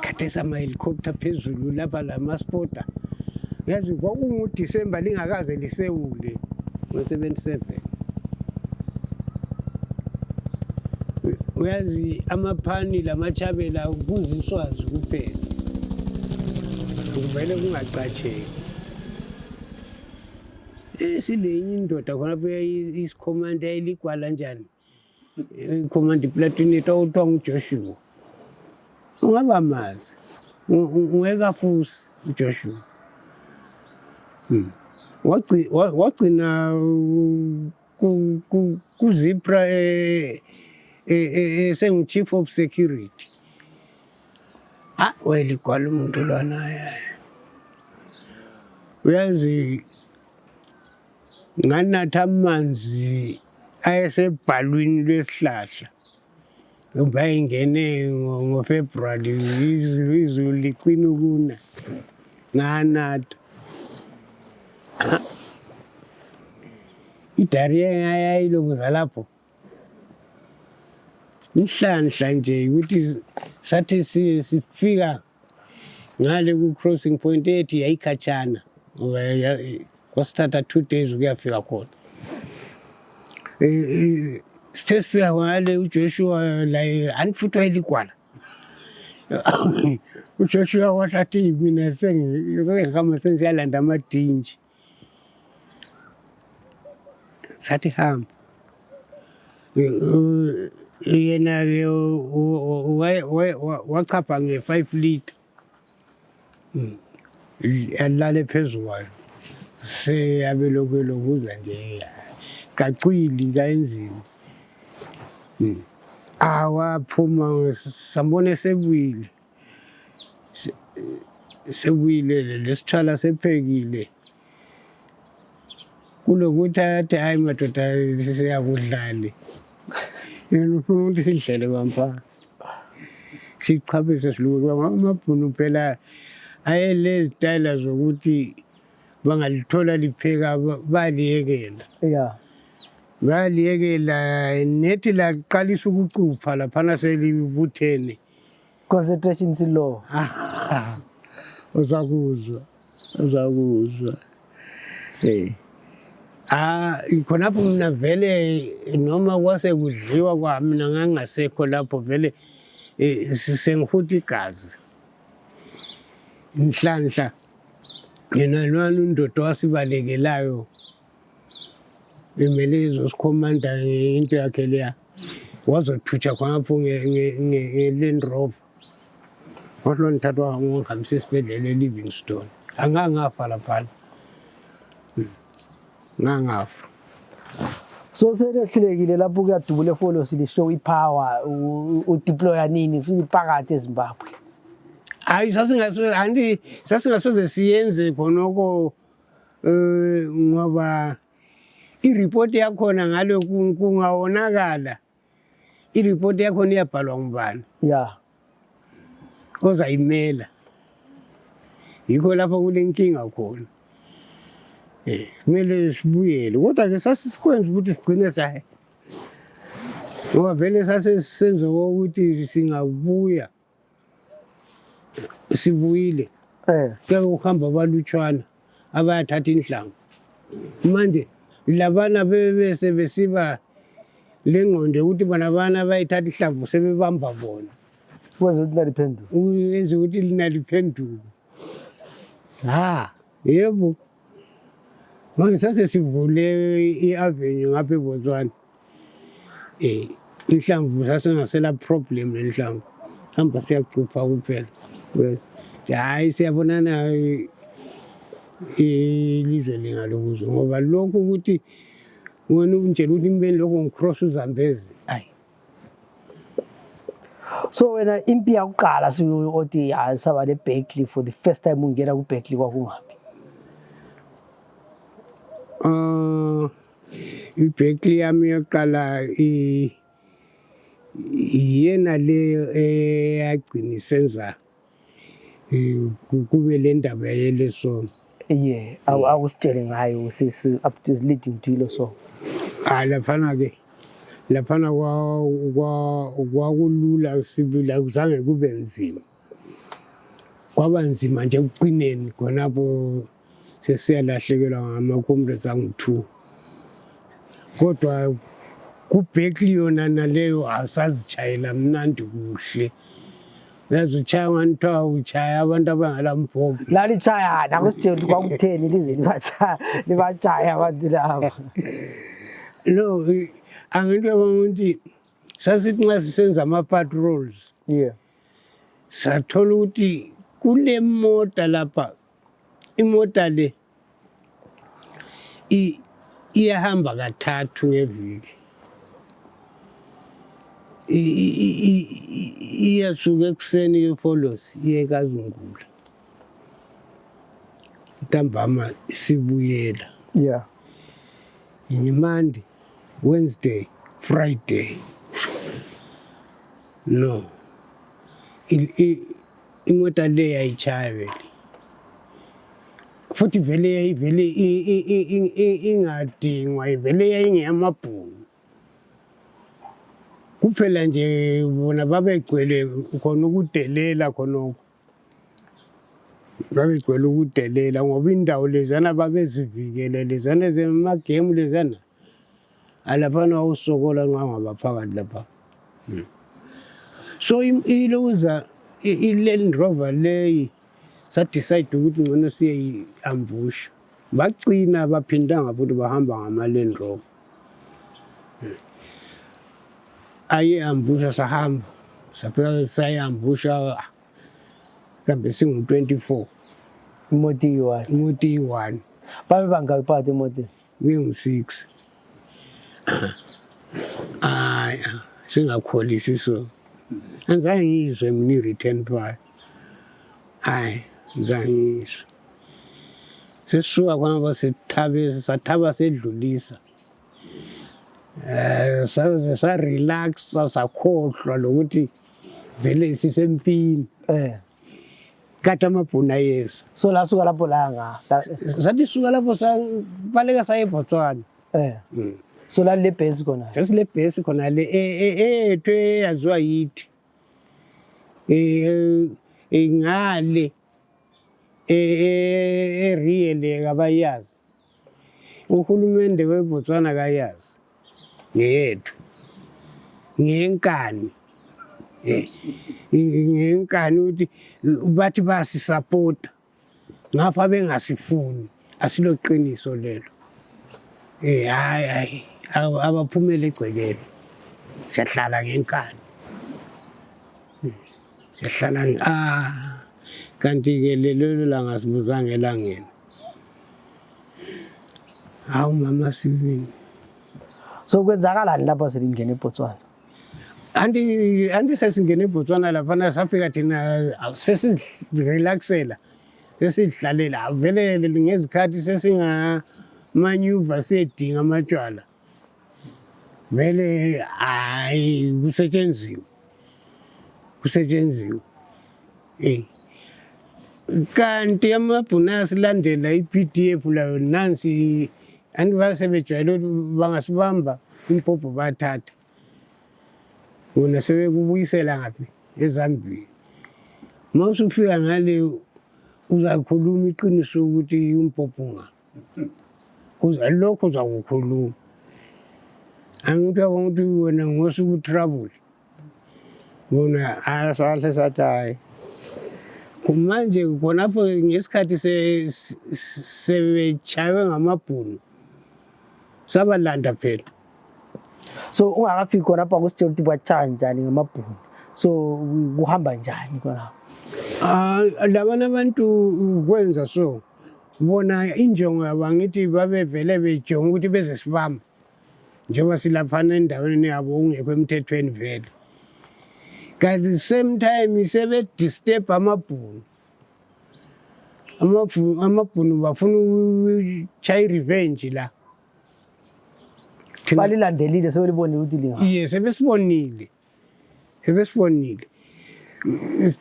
Khathesi ama-helicopter phezulu lapha lamaspota. Yazi kwakunguDisemba lingakaze lisewule ngo-77. Uyazi amaphani lamachabela kuziswazi kuphela. Kumele kungacatsheki. Silenye indoda khonapho isikhomanda eligwala njani. Ikhomanda iplatoon ethiwa nguJoshua. Ungaba mazi. Ungekafusi uJoshua. Wagcina kuZipra sengu-chief of security. Weligwala umuntu lwana. Uyazi nganatha amanzi ayesebhalwini lwesihlahla. Ngoba ingene ngoFebruary izulu liqina ukuna. Nganatha. Idariya yayilunguza lapho. Inhlanhla nje ukuthi sathi sifika ngale ku-crossing point ethi yayikhatshana. Kwasithatha 2 days ukuyafika khona. Sithe sifika ngale uJoshua la anifuthwa iligwala. uJoshua wahlathi mina sengihamba sengiyalanda amadinji. Sathi hamba. Yena-ke wachapha nge-5 liter. Alale phezu kwayo. Seyabelokuza nje. Kacwili kayenzima. Waphuma sambone sebuyile. Sebuyile lesithala sephekile. Kulokuthi athi hayi madoda siyakudlala. Yena ufuna ukuthi sidlele kwampa. Sichaphe siluka amabhunu phela ayelezitayela zokuthi bangalithola lipheka baliyekela. Yeah. Baliyekela nethi laqalisa ukucupha laphana selibuthene. Concentration low. Uzakuzwa. Khonapho mina vele noma kwase kudliwa kwami mina ngangasekho lapho vele sengihuta igazi. Inhlanhla yena lwana undoda wasibalekelayo emele izosikhomanda into yakhe leya wazothutsha khonapho nge-Land Rover. Wahlwa ngithathwa ngihambisa esibhedlela eLivingstone. Angangafa laphana. Ngangafa. So selehlekile lapho kuyadubula efollow silishow ipower udeploya nini phakathi eZimbabwe. Hayi sasingasoze siyenze khonoko ngoba ireport yakhona ngalo kungawonakala. Ireport yakhona iyabhalwa ngubani? Yeah. Ozayimela. Yikho lapho kulenkinga khona. Kumele sibuyele kodwa ke sasisikwenza ukuthi sigcine saye. Ngoba vele sasisenza ukuthi singabuya. Sibuyile. Ke uhamba abalutshwana abayathatha inhlangu. Manje labana bese besiba lengqondo ukuthi bana bayithatha inhlamvu sebebamba bona. Kwenza ukuthi naliphenduka. Uyenza ukuthi linaliphenduka. Yebo. Manje sasivule i-avenue ngapha eBotswana. Inhlamvu sasengasela problem lenhlamvu. Hamba siyacupha kuphela. Hayi siyabonana ilizwe lingalokuzo ngoba lokho ukuthi wena unjela ukuthi imbeni lokho ngicross uZambezi. So wena impi yakuqala siyothi saba leBerkeley for the first time ungena kuBerkeley kwakungaphi? iBerkeley yami yokuqala yena leyo eyagcina isenza kube le ndaba yelesono. Akusitshele ngayo up to leading to lo song. Laphana kwakulula sibila kuzange kube nzima. kwaba nzima nje ekugcineni khonapho sesiyalahlekelwa ngama-comrades angu-2 kodwa kuBerkeley yona naleyo asazitshayela mnandi kuhle yazi utshaya nganithiwa utshaya abantu abangalambhoko Lalitshaya nakuStewart kwakutheni lize libatshaya abantu laba? no angithi ukuthi sasithi nxa sisenza ama-patrols Yeah. sathola ukuthi kule mota lapha imota le iyahamba kathathu ngeviki iyasuka ekuseni yeFolosi iye eKazungula ntambama sibuyela Yeah. Monday, Wednesday, Friday. No. Imota le yayitshaya vele. Futhi vele ingadingwa ivele yayingeyamabhunu. Kuphela nje bona babegcwele khona ukudelela khonoko. Babegcwele ukudelela ngoba indawo lezana babezivikele lezana zemagemu lezana alaphana usokola nxa ngabaphakathi lapha. So iloza iLand Rover leyi sadecide ukuthi ngcono siyeyi-ambusha bagcina baphindanga futhi bahamba ngama-Land Rover. Aye-ambusha sahamba saphela sayi-ambusha kambe singu-24 Imoti iyi-1. imoti iyi-1 Babe bangaki phakathi emotini? bengu-6 hayi singakholisi so angizange ngiyizwe mina i-return phaya hayi ngizange ngiyizwe sesisuka khonapho sathaba sedlulisa saze sarelaxa sakhohlwa lokuthi vele sisempini kade amabhunu ayeza. So lasuka lapho la Sathi suka lapho sabaleka saye eBotswana. So lale base khona? Sesile base khona le ethu eyaziwa yithi ngale real kabayazi uhulumende weBotswana kayazi ngeyethu ngenkani ngenkani ukuthi bathi basisapota ngapha bengasifuni asiloqiniso lelo hayi abaphumele egcekeni siyahlala ngenkani siyahlala kanti-ke lelo langa sibuzanga elangeni hawu mama sibini. So kwenzakalani lapho selingena eBotswana? Anti sesingene eBotswana laphana safika thina sesidrelaxela sesidlalela vele ngezikhathi sesingamanyuva siyedinga amatshwala vele hayi kusetshenziswa kanti amabhunu ayasilandela i-PDF layo nansi anti basebejwayele ukuthi bangasibamba impopho bathatha bona sebekubuyisela ngaphi eZambia. Uma usufika ngale uzakhuluma iqiniso ukuthi umpopho lokho uzakukhuluma angithi ukuthi wena ngosuku trouble bona asahle sathi hayi manje khonapho ngesikhathi sebetshaywe ngamabhunu sabalanda phela. So ungakafiki khonapha kuStewart ukuthi batshaya njani ngamabhunu, so kuhamba njani khonapho? Labana abantu kwenza so bona injongo yabo angithi babevele bejonga ukuthi bezesibamba njengoba silaphana endaweni yabo ungekho emthethweni vele. Kanti the same time sebedisturb amabhunu bafuna ukutshaya i-revenge la. Balilandelile sebelibonile ukuthi linga? Yes, sebesibonile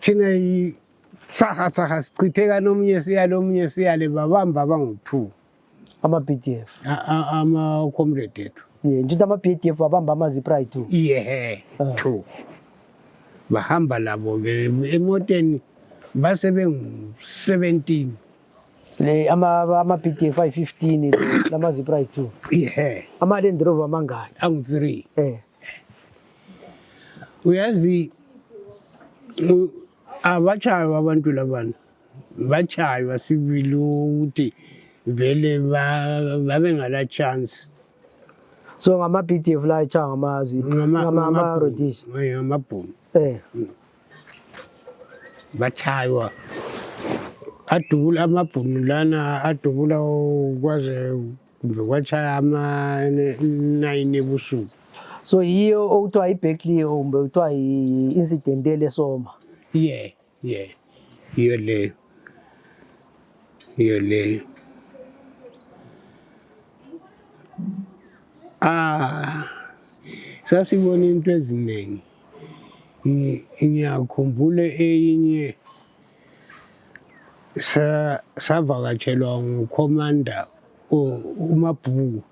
thina saha sichitheka nomunye siyale babamba abangu-2 ama-BDF ama-comrade ethu. Nje ama-BDF wabamba ama-Zipri 2? 2 bahamba labo-ke emoteni base bengu-17 le ama-BDF ayi-15 lama-Zipri 2 yeah ama-Land Rover amangaki angu-3 uyazi abatshaywa abantu labana batshaywa sibili ukuthi vele babe ngala chance so ngama-BDF la ayitshaya ngama-Rhodesia ngamabhunu batshaywa adubula amabhunu lana adubula kwaze kumbe kwatshaya ama-9 ebusuku so yiyo okuthiwa i-Berkeley kumbe kuthiwa i-incident lesoma yeah yiyo leyo sasibona into eziningi ngiyakhumbula eyinye savakatshelwa ngukhomanda uMabhuku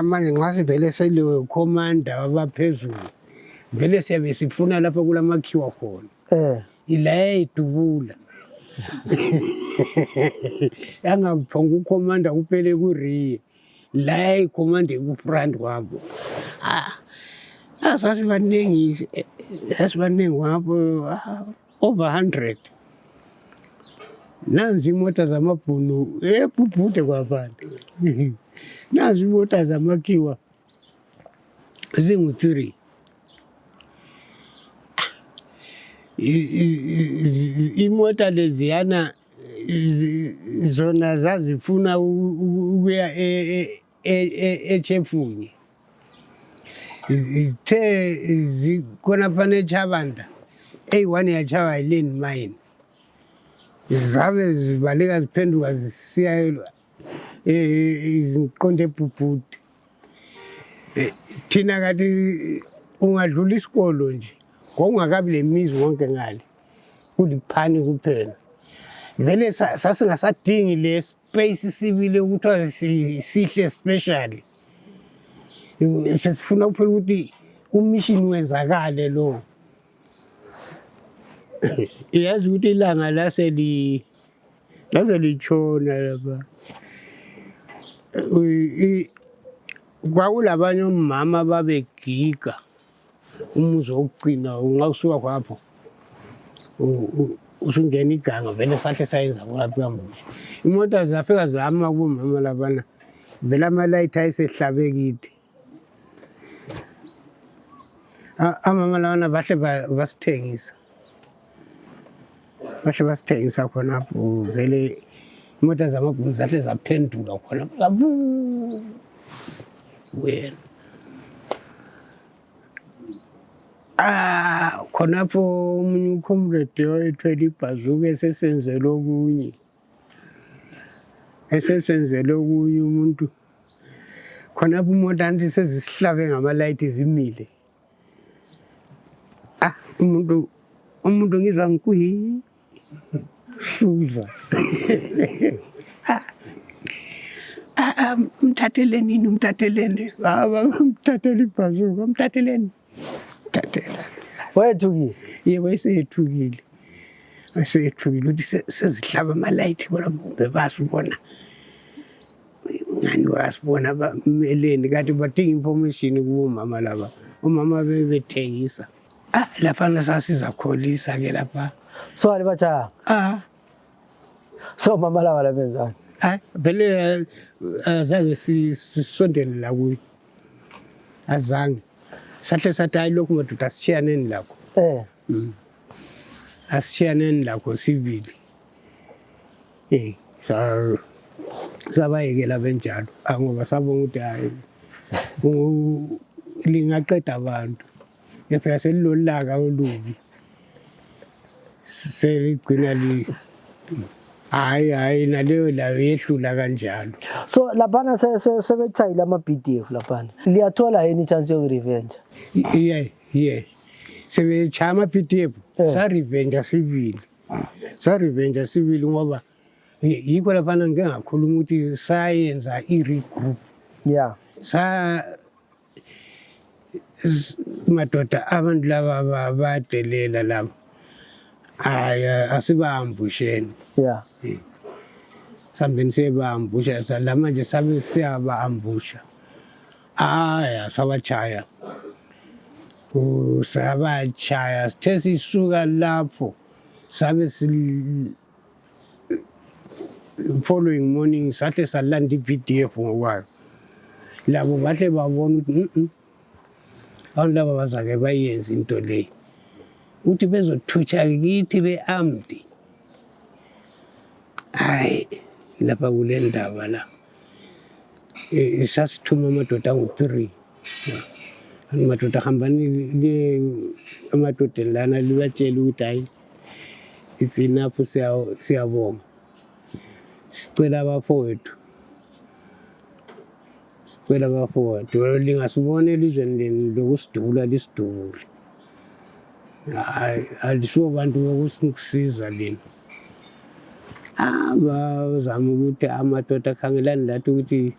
manje nxa sivele seliwe khomanda wabaphezulu vele siyabe sifuna lapho kulamakhiwa khona ila yayidubula yangaphonga ukhomanda kuphele kuriye la yayikhomanda ekufront kwabo sasibaningi ngapho over 100 nanzi imota zamabhunu ebhubhude kwabantu nazi imota zamakhiwa zingu-3 imota leziyana zona zazifuna ukuya eChefunye zithe zikhonapha eChabanda eyi-1 yatshaywa yi-land mine zabe zibaleka ziphenduka zisiya ziqonde ebhubhude thina kathi ungadlula isikolo nje kwakungakabi lemizi wonke ngale kuliphani kuphela vele sasingasadingi le space sibile ukuthiwa sihle special sesifuna kuphela ukuthi umishini wenzakale lo yazi ukuthi ilanga lase litshona lapha kwakulabanye omama babegiga umuzi wokugcina nxa usuka khapho usungena iganga vele sahle sayenza kulapha ambushi imota zafika zama kubomama labana vele amalayithi ayesehlabe kithi amama labana bahle basithengisa khonapho vele imota zamabhunu zahle zaphenduka khonapho wena khonapho omunye ucomrade wayethwele ibhazuka esesenzele okunye umuntu khonapho imoto anti sezisihlabe ngamalayithi zimile umuntu ngizwa ngikuyi hluza mthatheleni mthathele ibhazuka mthatheleni wayethukile yebo wayeseyethukile ukuthi sezihlaba amalayithi bona bebasibona ngani wasibona bameleni kanti badinga information kubomama laba omama bebethengisa laphana sasizakholisa ke lapha so alibatshaya so mama laba labenzani vele azange sisondele la kuyo azange sathi hayi lokhu madoda asishiyaneni lakho asishiyaneni lakho sibili sabayekela benjalo ngoba sabona ukuthi hayi lingaqeda abantu ngefika selilolaka olubi seligcina hayi naleyo layo yehlula kanjalo so laphana sebetshayile ama-BDF laphana liyathola yini i-chance yokurevenge sebetshaya ama-BDF sarivenja sibili ngoba yikho laphana ngike ngakhuluma ukuthi sayenza i-regroup madoda abantu laba badelela laba asibahambusheni yeah sambeni siyabahambusha la manje sabe siyabahambusha asabachaya sabachaya sithe sisuka lapho sabe following morning sathe salanda i-VDF ngokwayo labo bahle babona ukuthi abantu laba bazake bayenza into leyi ukuthi bezothutsha kithi be-armed hayi lapha kule ndaba la sasithuma amadoda angu-3 amadoda ahambani amadoda lana libatshela ukuthi hayi it's enough siyabonga sicela abafowethu lingasibona elizweni leni lokusidubula lisidubule alisuwo bantu bokusisiza lina bazama ukuthi amadoda akhangelani lathi ukuthi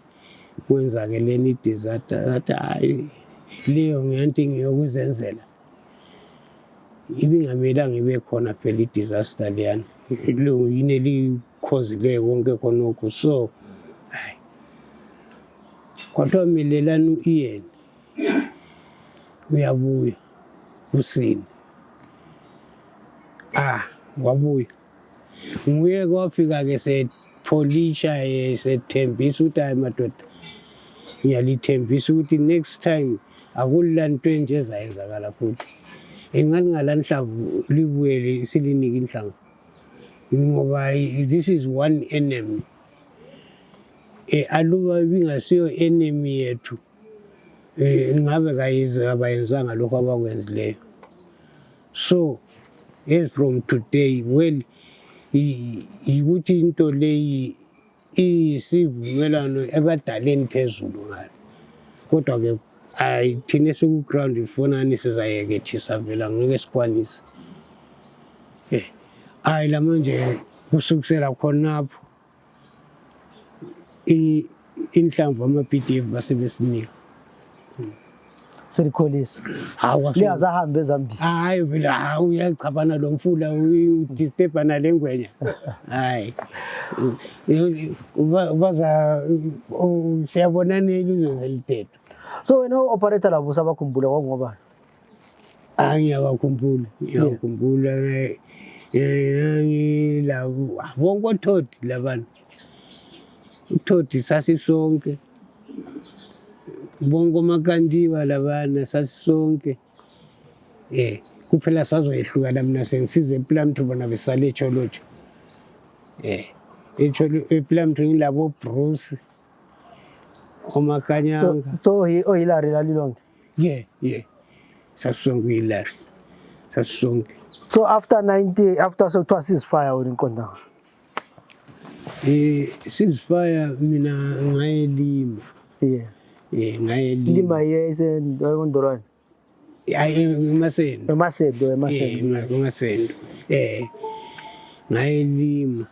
kwenzakeleni i-disaster athi hayi leyo ngiyanti ngiyokuzenzela ibingamelanga ibe khona phela i-disaster leyana yini elikhozileyo konke khonokho so hayi kwathiwa melelani u-Ian uyabuya usini wabuya nguye kwafika-ke sepholisha sethembisa ukuthi hayi madoda ngiyalithembisa ukuthi next time akulani nto enje ezayenzakala futhi ingani ngalani hlamvu libuye silinike inhlangu ngoba this is one enemy aluba ibingasiyo enemy yethu ngabe abayenzanga lokho abakwenzileyo so as from today well ukuthi into leyi isivumelwano ebadaleni phezulu ngayo kodwa-ke thina esiku-ground sifonani sizayekethisa vela ngeke sikwanise hayi la manje kusukisela khonapho inhlamvu ama-PDF basebesinika selikholisa liyazahambe ezambia hayi vele uyachabana lo mfula udistebhana le ngwenya hayi siyabonani elizweni elithetho so wena u-operator labo usabakhumbula kwakungobani ngiyabakhumbula ngilabo bonke oThodi labantu uThodi sasisonke bonke omakandiwa labana sasisonke kuphela sazoyehlukana mina sengisize ePlamthru bona besale eTsholotsho ePlamthru ngilabo Bruce omakanyanga so oyilari lalilonke sasisonke uyilari sasisonke so after sekuthiwa ceasefire wena inqondanga ceasefire mina ngayelima lima yesendondorwane emasendo ngayelima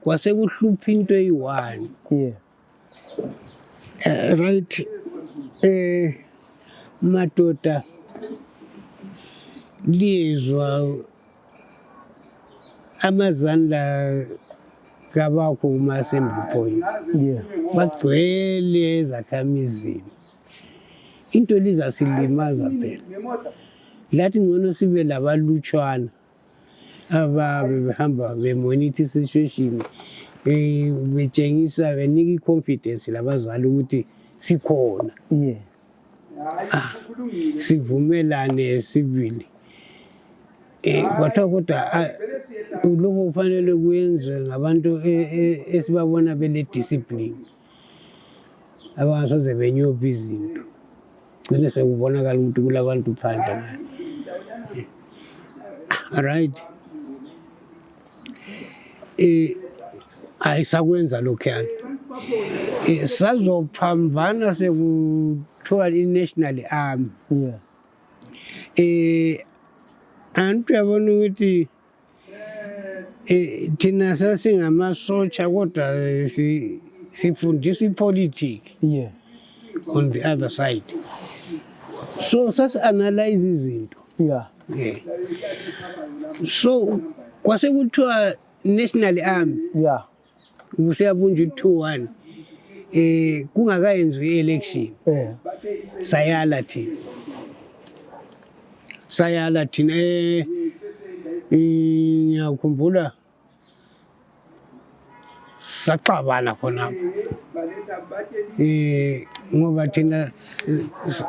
kwase kuhlupha into eyi-1 right madoda liyezwa amazani la kabakho kuma-assembly point bagcwele ezakhamizini into lizasilimaza phela lathi ngcono sibe labalutshwana ababe behamba bemonitha i-situation betshengisa benika i-confidence labazali ukuthi sikhona sivumelane sibili kodwa lokho kufanele kuyenziwe ngabantu esibabona bele-discipline abangasoze benyopha izinto gcine sekubonakala ukuthi kulabantu phandle nayo right ayisakwenza lokhuyana sazophambana sekuthiwa i-National Army antu yabona ukuthi thina sasingamasotsha kodwa sifundiswa ipolitiki on the other side. So sasi-analyze izinto. Yeah. Yeah. So kwase kuthiwa National Army Yeah. kuseyabunjwa 2-1 kungakayenziwa i-election Yeah. sayala thina ngiyakhumbula saxabana khonapho ngoba thina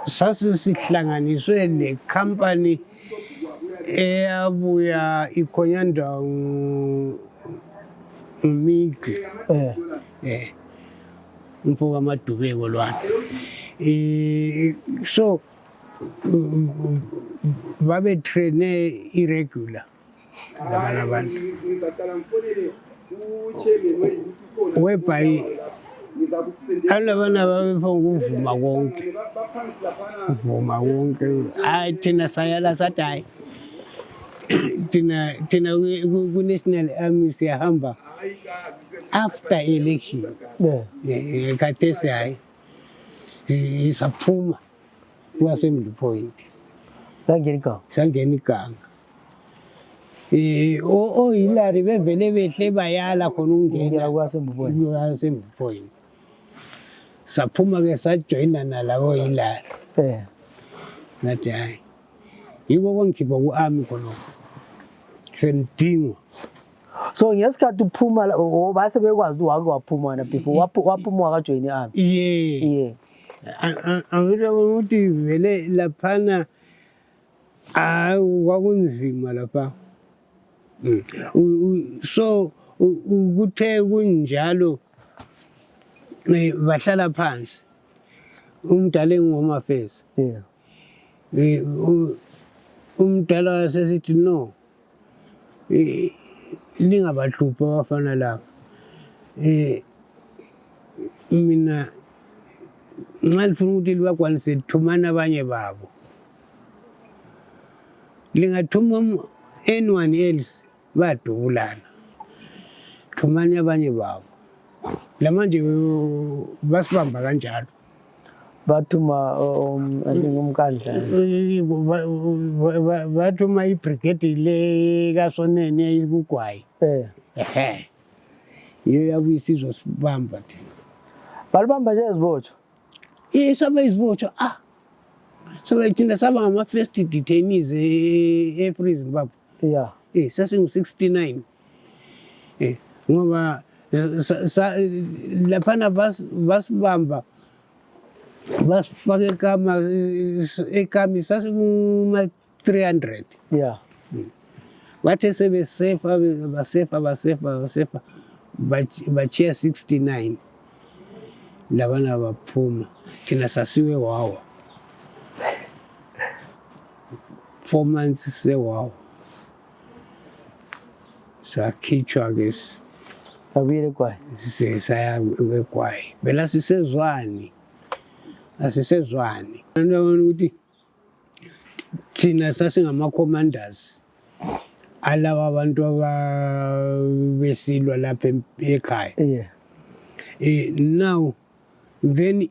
sasisihlanganiswe nekhampani eyabuya ikhonyandwa nguMigli umfo kaMadubeko lwana. So babetraine irregular labana abantu whereby alabana babefuna ukuvuma konke hayi thina sayala sathi hayi thina ku-National Army siyahamba after election. Khathesi hayi saphuma ku-assembly point sangena iganga. Ohilary bevele behle bayala khona ukungena ku-assembly point. Saphuma-ke sajoyina nalabo Hillary. Ngathi hayi yiko kwangikhipha ku-army khonokho senidingwa. So ngesikhathi uphuma base bekwazi wake waphuma na before waphuma wakajoyina i-army. Yeah. Angisho ukuthi vele laphana kwakunzima lapha. So kuthe kunjalo bahlala phansi umdala engihome affairs. Umdala sesithi no lingabahluphi abafana laba. Mina nxa lifuna ukuthi libakwanise lithumana abanye babo, lingathuma anyone else badubulana, thumani abanye babo. Lamanje basibamba kanjalo. Bathuma umkhandla bathuma ibrigade le kaSonene ikugwayi. Iyo yabuye isizosibamba thina. Balibamba nje izibotho. Saba izibotho so thina saba ngama-first detainees e-Free Zimbabwe. Yeah. Sasingu-69 ngoba laphana basibamba basifaka ekami sasikuma-300. Yeah. Bathe sebesefa basefa bachiya 69 labana baphuma thina sasiwe wawa 4 months sewawa sakhitshwa-ke abuyele eGwayi. saya eGwayi phela asisezwani ndabona ukuthi thina sasingama-commanders alaba abantu ababesilwa lapha ekhaya. Now then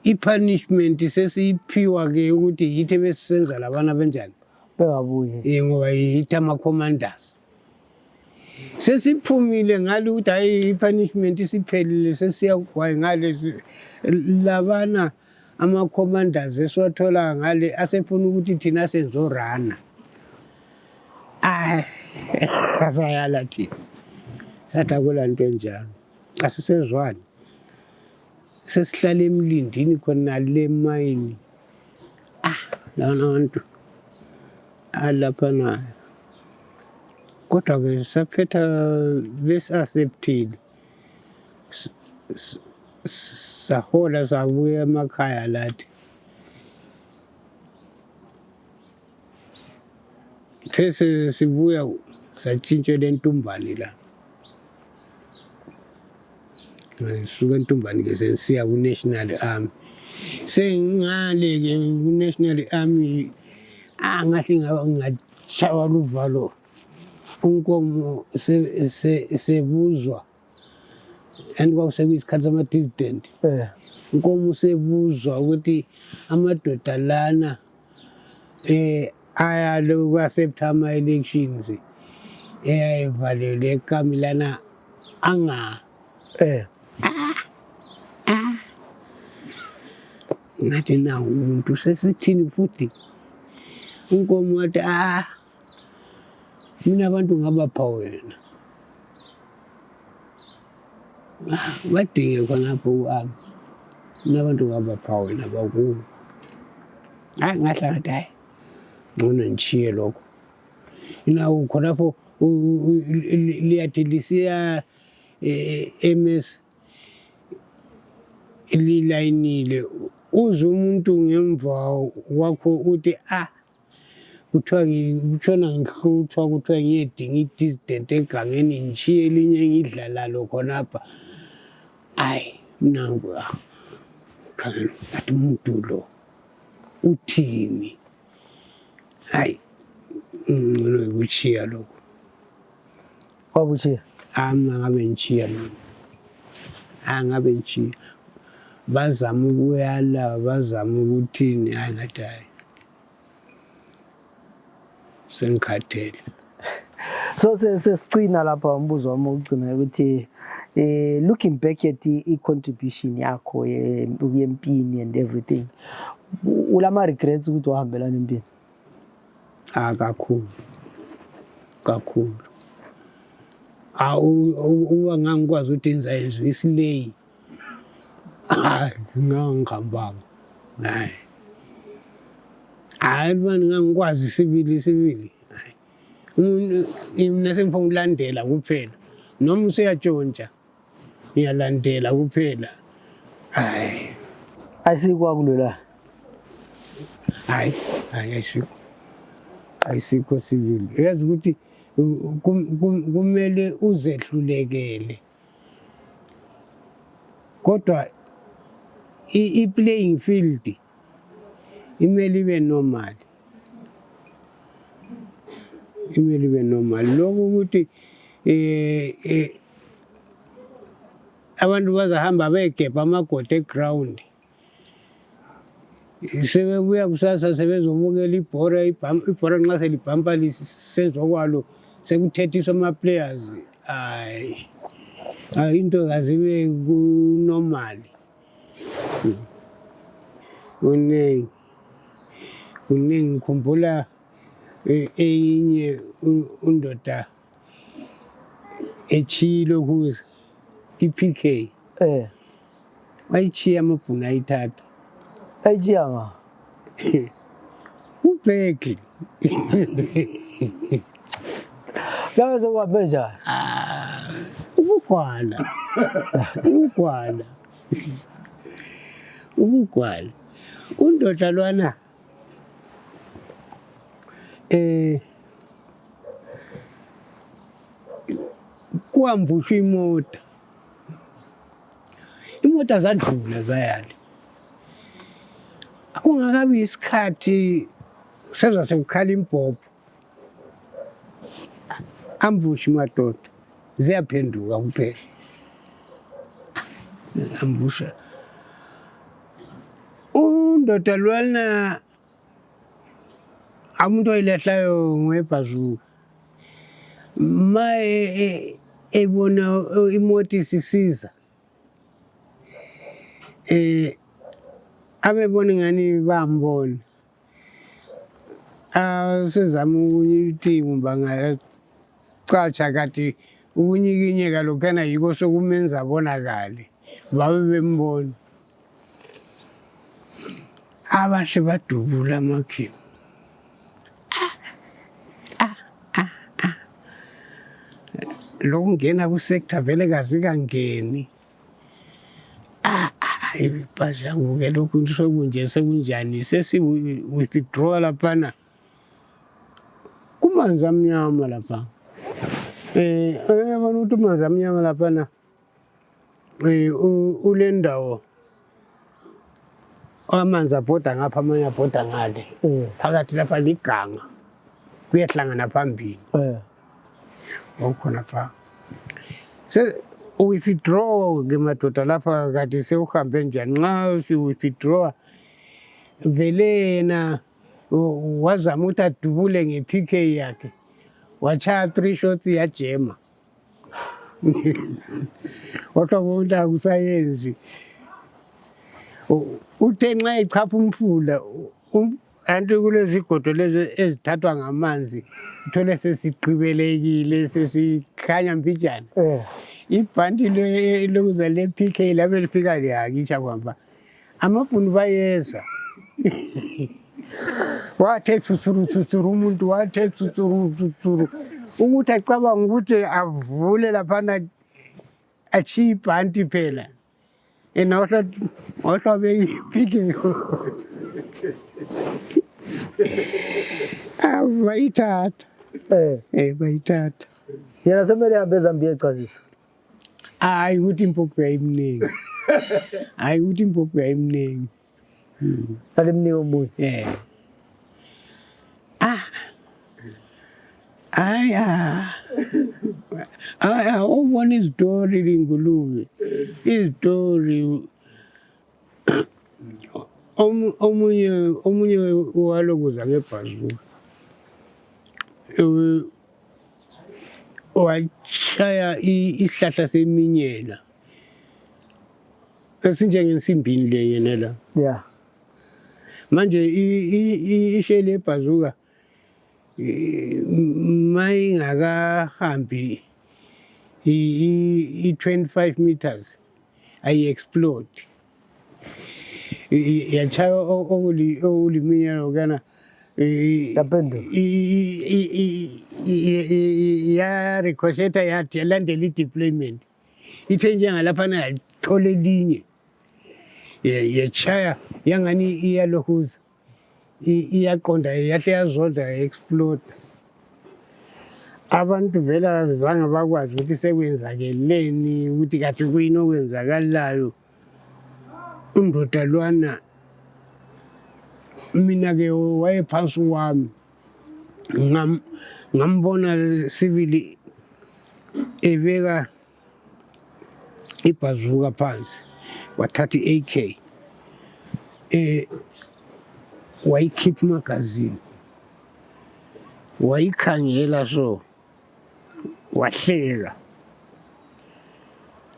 i-punishment sesiyiphiwa-ke ukuthi yithi besisenza labana benjani bengabuye ngoba yithi ama-commanders. Sesiphumile ngale ukuthi hayi i-punishment isiphelile sesiya kuGwayi ngale labana ama-commanders esiwathola ngale asefuna ukuthi thina senzorana. Asayala thina sathi akulanto enjalo asisezwani sesihlala emlindini khona le mayini lana bantu alaphana kodwa-ke saphetha besi-acceptile sahola sabuya emakhaya lathi. Sibuya satshintshela eNtumbane la. Ngisuka eNtumbane-ke senisiya ku-National Army. Sengingale-ke ku-National Army ngahle ngatshaywa luvalo unkomo sebuzwa and kwakuseyisikhathi sama-dissident. Inkomo usebuzwa ukuthi amadoda lana ayalo kwa-September elections eyayivalelwe ekamilana ngathi na umuntu sesithini futhi. Inkomo wathi mina abantu ngabapha wena. Badinge khonapho uhambe. Mina abantu ngabapha wena bakubo. Ngahla ngathi hayi ngcono ngishiye lokho. Nawo khonapho liyathi lisiya MS lilayinile uzwe umuntu ngemva kwakho uthi kuthiwa ngitshona ngihluthwa kuthiwa ngiyedinga i-dissident egangeni ngishiye elinye ngidlala khonapha. Hayi mina ngathi umuntu lo uthini. Hayi ngcono ukushiya lokho. Wabutshiya? Mina ngabe ngishiya lokho. Ngabe ngishiya. Bazama ukuyala bazama ukuthini ngathi hayi sengikhathele. So sesicina lapha umbuzo wami wokugcina ukuthi looking back at i-contribution yakho yempini and everything, ulama regrets ukuthi wahambelana empini? Kakhulu. Uba ngangikwazi ukuthi ngizayenza isileyi. Ngangihambanga. Hayi manje ngangikwazi isibili. Mina sengifuna ukulandela kuphela. Noma useyatshontsha ngiyalandela kuphela. Ayisikwakulola. Hayi ayisikho sibili. Yazi ukuthi kumele uzehlulekele. Kodwa i-playing field imele ibe normal. Lokho ukuthi abantu bazahamba begebha amagoda eground. Sebebuya kusasa sebezobukela ibhora nxa selibhampa lisenziwa kwalo sekuthethiswa ama-players. Hayi into kazibe ku-normal. Kuningi ngikhumbula eyinye undoda echilo kuze i-PK wayichiya amabhunu ayithatha. Ayichiya nga? Ubheki. Ngabe sekuhambe njani? Ubugwala. Undoda lwana kuhambushwa imoto zadlula zayala. Kungakabi isikhathi seza sekukhala imbhobho. Ambush madoda ziyaphenduka kuphela. Ambusha. Undoda lwana umuntu oyilehlayo ngebhazuka. Ebona imoto isisiza. Abebona ngani bambona. Sezama ukuthi bangacatsha kati ukunyikinyeka lokhana yiko sokumenza abonakale. Babe bembona. Abashe badubula amakhiwo. Lokungena ku-sector vele kazikangeni. Ibhasha ngoke lokhu sokunje sekunjani sesi-withdraw laphana. Kumanzi amnyama lapha. Uyabona ukuthi umanzi amnyama laphana ule ndawo amanzi abhoda ngapha amanye abhoda ngale. Phakathi lapha liganga kuyahlangana phambili. Wakhona pha. withdraw ke madoda lapha kade sewuhambe njani nxa si-withdraw vele yena wazama ukuthi adubule nge-PK yakhe wachaya 3 shots yajema kodwa ukuthi akusayenzi uthe nxa echapha umfula anti kulezi zigodo lezi ezithathwa ngamanzi uthole sesigqibelekile sesikhanya mbijana ibhanti lokuza le-PK labe lifika liyakitsha kwamba amabhunu bayeza wathe tsutsuru umuntu wathe tsutsuru ukuthi acabanga ukuthi avule laphana achiye ibhanti phela yena wahlwa beyi-PK bayithatha bayithatha yena semele hambe eZambia echazisa hayi ukuthi impuphu yayimningi hayi ukuthi impuphu yayimningi alimnika omunye hayi ubona izitori lingulube izitori omunye walokuza ngebhazuka wachaya isihlahla seminyela esinjengensibhini le yena la yeah manje ishele ebhazuka mayingakahambi i-25 meters ayi-explode yachaya okuliminyela okana yaphenduka yaricochetha yathi yalandela i-deployment ithe njengalaphana yathola elinye yachaya yangani iyalohuza iyaqonda yahle yazonda ya-explode abantu vele azange bakwazi ukuthi sekwenzakeleni ukuthi kathi kuyini okwenzakalayo undoda lwana mina-ke wayephansi wami ngambona sibili ebeka ibhazuka phansi wathatha i-AK wayikhipha imagazini wayikhangela so wahleka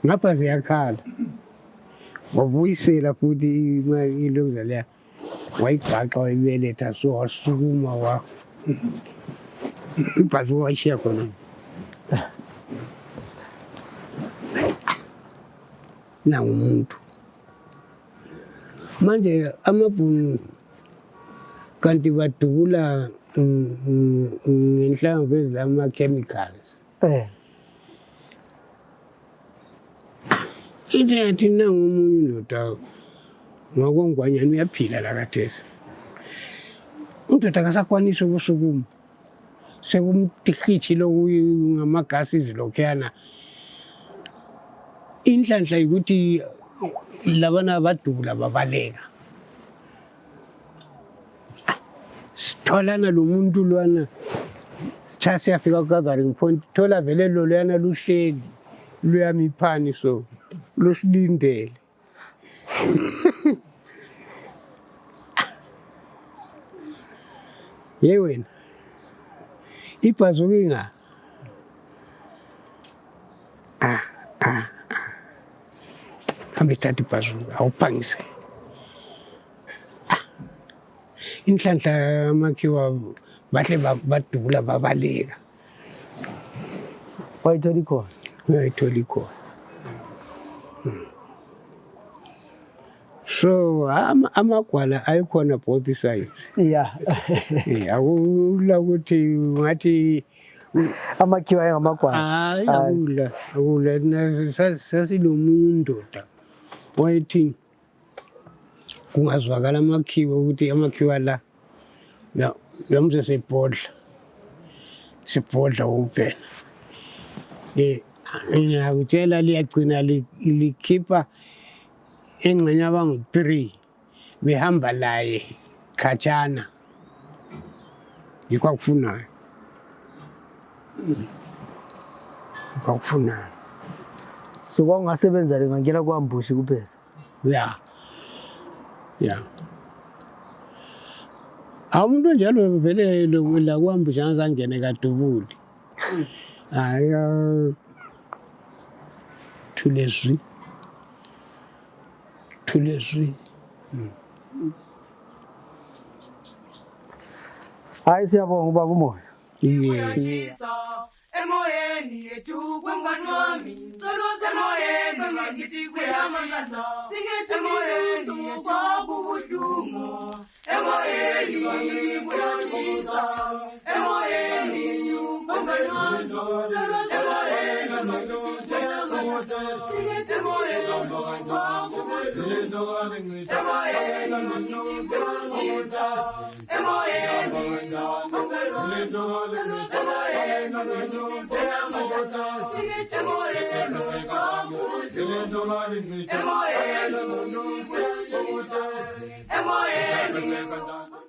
ngapha ziyakhala wabuyisela futhi ilokuza leya wayigaxa wayibeletha so wasukuma ibhazuka wayishiya khona nangumuntu manje amabhunu kanti badubula ngenhlamvu ezilama-chemicals into yathi nangomunye indoda ngakongwanyana uyaphila la kathesi undoda akasakwanisi ukusukuma sekumtihithi ngamagasi izilokhuyana inhlanhla yikuthi labana badubula babaleka sitholana lo muntu lwana sithatha siyafika ku-gathering point thola vele loluyana luhleli luyamiphani so lusilindele ye wena ibhazuka inga hambe thatha ibhazuka awuphangise inhlanhla amakhiwa bahle badubula babaleka wayitholi khona uyayitholi khona so amagwala ayikhona both sides yeah akula ukuthi ngathi amakhiwa engamagwala hayi akula sasilomunye indoda wayethini kungazwakala amakhiwa ukuthi amakhiwa la yamze sibhodla uphela ngiyakutshela liyagcina likhipha engxenye abangu-3 behamba laye khatshana yikho akufunayo So kwakungasebenza ngangena kwambushi kuphela. Yeah. Umuntu njalo vele la kwambusha angazangene kadubuli. Hayi thulezwi. Hayi siyabonga ubaba umoya. Yeah. Emoyeni yethu kwengani wami soluze emoyeni ngakithi kuyamangaza singithi emoyeni yethu kwakubuhlungu emoyeni ngakithi kuyatshisa emoyeni yethu kwengani wami soluze emoyeni ngakithi kuyamangaza singithi emoyeni kwakubuhlungu emoyeni ngakithi kuyatshisa emoyeni yethu kwengani wami soluze emoyeni Emoyeni